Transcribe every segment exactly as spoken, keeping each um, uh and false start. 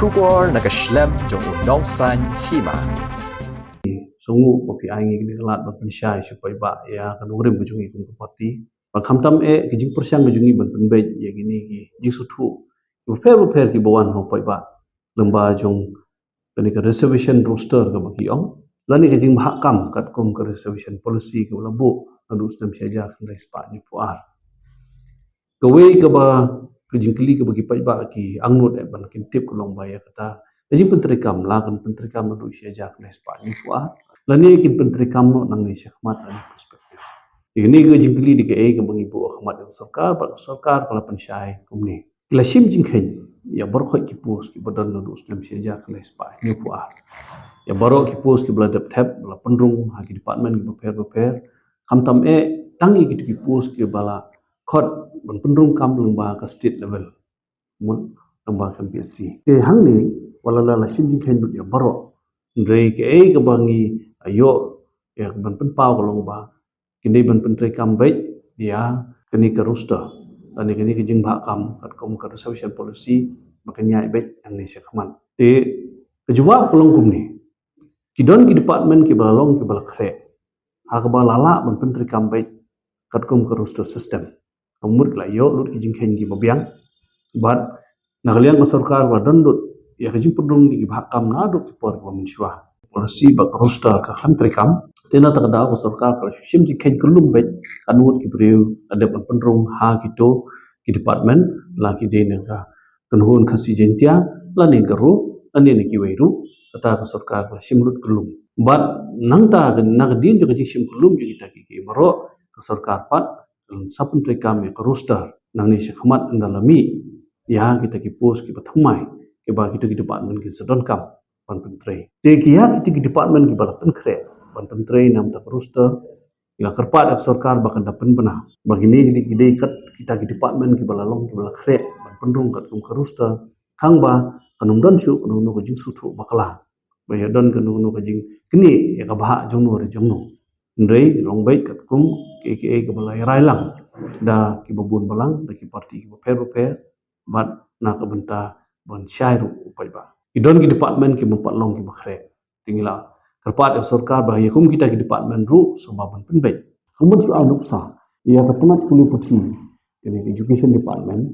Khubor na ka shlem jong u nongsan hima. Sngew ba phi ai ngi kane ka lad ban pynshai sha u paidbah ïa ka nongrim ka jong ngi kum ka party. Ba khamtam eh ka jingpyrshang ka jong ngi ban pynbeit ïa kine ki jingsngewthuh bapher bapher kiba wan ha u paidbah lyngba jong kane ka reservation roster kaba ki ong, lane ka jingbhah kam katkum ka reservation policy kaba la buh naduh u snem shi hajar khyndai spah hynñiewphew ar. Kawei kaba, ka jingkylli kaba ki paidbah ki angnud eh ban kin tip ka long ba ïa kata ka jingpyntreikam la kan pyntreikam naduh shi hajar khyndai spah hynñiewphew ar, lane kin pyntreikam noh nangne shakhmat, lane prospective. Ïa kane ka jingkylli dei kaei kaba ngi buh ha khmat ïa ka sorkar, bad ka sorkar ka la pynshai kumne. Ki la shim jingkheiñ ïa baroh ki post kiba don naduh u snem shi hajar khyndai spah hynñiewphew ar. Ïa baroh ki post kiba la dep thep, ba la pynrung ha ki department kiba pher bapher. Khamtam eh tang ïa kito ki post kiba la khot ban pynrung kam lyngba ka state level, mut lyngba ka M P S C. Te hangne wat la la shim jingkheiñ lut ïa baroh, hynrei kaei kaba ngi ïoh ïa ban pynpaw ka long ba kin dei ban pyntreikam beit ïa kane ka roster, lane kane ka jingbhah kam katkum ka reservation policy, ba kan ïaid beit hangne shakhmat. Te ka jubab ka long kumne. Ki don ki department kiba la long kiba la khreh ha kaba la lah ban pyntreikam beit katkum ka roster system. Ka mut la ïoh lut ki jingkheiñ kiba biang. Bad na ka liang ka sorkar ba don lut ïa ka jingpynrung ïa ki bhah kam naduh ki por kiba mynshuwa. Policy bad ka roster ka khlem treikam. Te na kata ka daw ka sorkar ka la shu shim jingkheiñ kyllum beit, katno ngut ki briew la dep ban pynrung ha kito ki department, la ki dei na ka kynhun Khasi Jaiñtia, lane Garo, lane na kiwei ruh, kata ka sorkar ka la shim lut kyllum. Bad nangta na ka dien jong ka jingshim kyllum jong kita kiei kiei baroh, ka sorkar pat ka la sa pyntreikam ïa ka roster nangne shakhmat ynda la mih ïa kita ki post kiba thymmai kiba kito ki department kin sa donkam ban pyntrei. Te ki ïa kito ki department kiba la pynkhreh ban pyntrei na bynta ka roster, ki la kyrpad ïa ka sorkar ba kan da pynbna ba kine ki dei, ki dei kat kita ki department kiba la long kiba la khreh ban pynrung katkum ka roster, tang ba kan ym don shuh kano kano ka jingsngewthuh bakla, ba ïa don kano kano ka jingknieh ïa ka bhah jongno re jongno. Hynrei long beit katkum kiei kiei kaba la ïa rai lang da kiba bun balang, da ki party kiba pher bapher, bad na ka bynta ban shai ruh u paidbah. Ki don ki department kiba pat long kiba khreh. Te ngi la kyrpad ïa ka sorkar ba ïa kum kita ki department ruh sngewbha ban pynbeit. Kumba shu ai nuksa ïa ka tnat pule puthi, kane ka education department,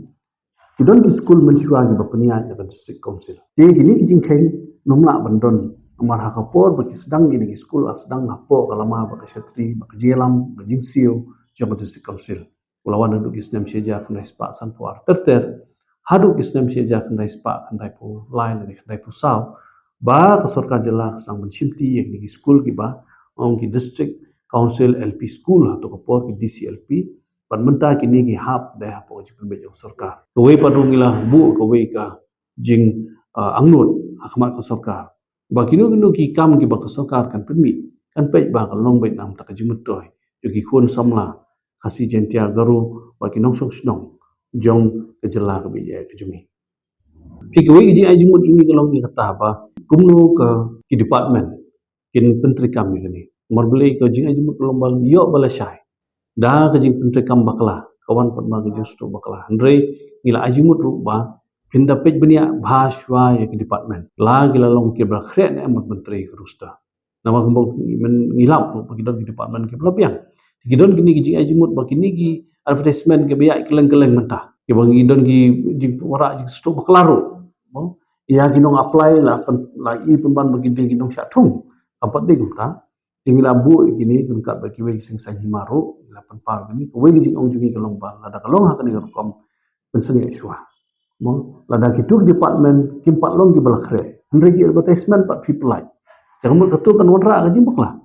ki don ki skul mynshuwa kiba pynïaid da ka district council. Te kine ki jingkheiñ ym lah ban don namar ha ka por ba ki sdang kine ki skul, ar sdang hapoh ka lama bad ka shatri bad ka jingïalam, ka jingsiew jong ka district council. Ba la wan naduh ki snem shi hajar khyndai spah sanphew ar ter ter haduh ki snem shi hajar khyndai spah khyndai phew lai lane khyndai phew saw, ba ka sorkar jylla ka sdang ban shimti ïa kine ki skul kiba ong ki District Council L P School, ha kato ka por ki D C L P, bad mynta kine ki hap dei hapoh ka jingpynbeit jong ka sorkar. Kawei pat ruh ngi la buh kawei ka jing, ah, angnud ha khmat ka sorkar ba kino kino ki kam kiba ka sorkar kan pynmih, kan peit ba kan long beit na ka bynta ka jingmyntoi jong ki khun samla Khasi Jaiñtia Garo bad ki nongshong shnong jong ka jylla kaba ïeit ka jong ngi. Phi, kawei ka jingai jingmut jong ngi ka long ïa kata ba kumno ka ki department kin pyntreikam ïa kane. Namar balei ka jingai jingmut ka long ba ïoh ba lashai da ka jingpyntreikam bakla, ka wan pat ma ka jingsngewthuh bakla. Hynrei ngi la ai jingmut ruh ba phin da peit bniah bha shuwa ïa ki department, la ki la long kiba la khreh ne em ban pyntrei ka roster. Namar kumba ngi la ong ba ki don ki department kiba la biang. Ki don kine ki jingai jingmut ba kine ki advertisement kiba ïaid kylleng kylleng mynta, kiba ngi don ki jingwanrah jingsngewthuh bakla ruh, mo, ïa ki nong apply la pyn, la i pynban ba ki dei ki nongshah thung. Kam pat dei kumta. Te ngi la buh ïa kine ryngkat bad kiwei ki seng saiñ hima ruh, ngi la pynpaw ïa kine. Kawei ka jingong jong ngi ka long ba lada ka long ha kane ka rukom, pynsangeh shuwa. Mo, lada kito ki department kim pat long kiba la khreh, hynrei ki advertisement pat phi pynlait, te ka mut kato kan wanrah ka jingbakla.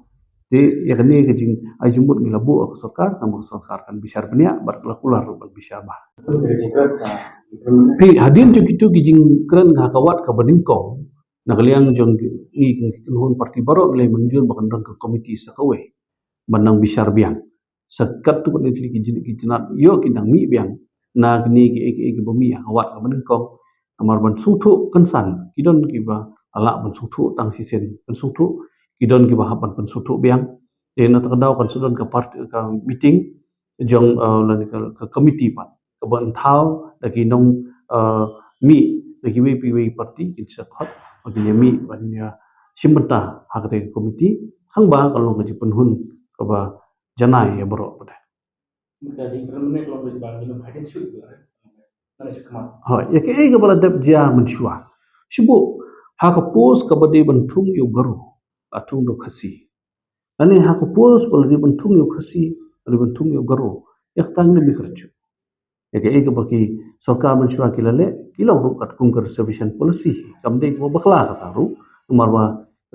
Te ïa kane ka jingai jingmut ngi la buh ha ka sorkar, namar ka sorkar kan bishar bniah bad ka la kular ruh ban bishar bha. Phi, hadien jong kito ki jingkren ha ka wat kaba nyngkong, na ka liang jong ngi ki kynhun party baroh ngi la mynjur ba kan don ka komiti sa kawei ban nang bishar biang. Sa katto katne tylli ki jin-, ki jingat ïoh kin nang mih biang na kine kiei kiei kiba mih ha ka wat kaba nyngkong. Namar ban sngewthuh kynsan, ki don kiba la lah ban sngewthuh tang shisien ban sngewthuh, ki don kiba hap ban pynsngewthuh biang. Te na kata ka daw kan sa don ka part, ka meeting jong, eh, lane ka, ka komiti pat kaba nthaw da ki nong, eh, mih da kiwei pa kiwei parti kin sa khot ba kin ïa mih ban ïa shim bynta ha kata ka komiti, hangba ka long ka jingpynhun kaba janai ïa baroh pat. Ka jingpynhun ne ka long ba ngin ym hide and shoot ba, eh? Nane sha khmat. Ha, ïa kaei kaba la dep jia mynshuwa. Shu buh ha ka post kaba dei ban thung ïa u Garo, la thung da u Khasi. Lane ha ka post ba la dei ban thung ïa u Khasi, la dei ban thung ïa u Garo. Ïa kata ngin ym ïakren shuh. Ïa kaei kaba ki sorkar mynshuwa ki la leh, ki long ruh katkum ka reservation policy. Kam dei kaba bakla kata ruh. Namar ba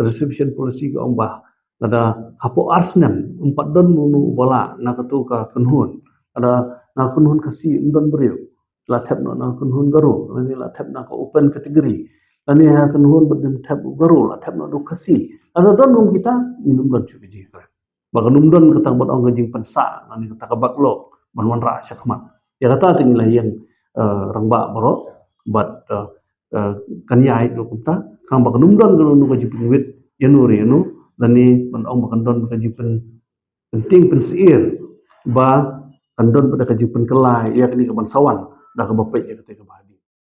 reservation policy ka ong ba lada hapoh ar snem ym pat don uno uno uba lah na kato ka kynhun. Lada na ka kynhun Khasi ym don briew, la thep noh na ka kynhun Garo, lane la thep na ka open category. Lane ha ka kynhun ba ym thep u Garo, la thep noh da u Khasi. Lada don kum kita, ngin ym don shuh ka jingkren. Ba kan ym don kata ban ong ka jingpynsah, lane kata ka backlog ban wanrah sha khmat. Ïa kata te ngi la ïeng, eh, rangbah baroh bad, eh, eh, kan ïaid ruh kumta. Khnang ba kan ym don kano kano ka jingpynwit ïano re ïano, lane ban ong ba kan don ka jingpyn, pyntieng pynsyier, ba kan don pat ka jingpynkylla ïa kane ka ban sa wan da kaba peit ïa kata kaba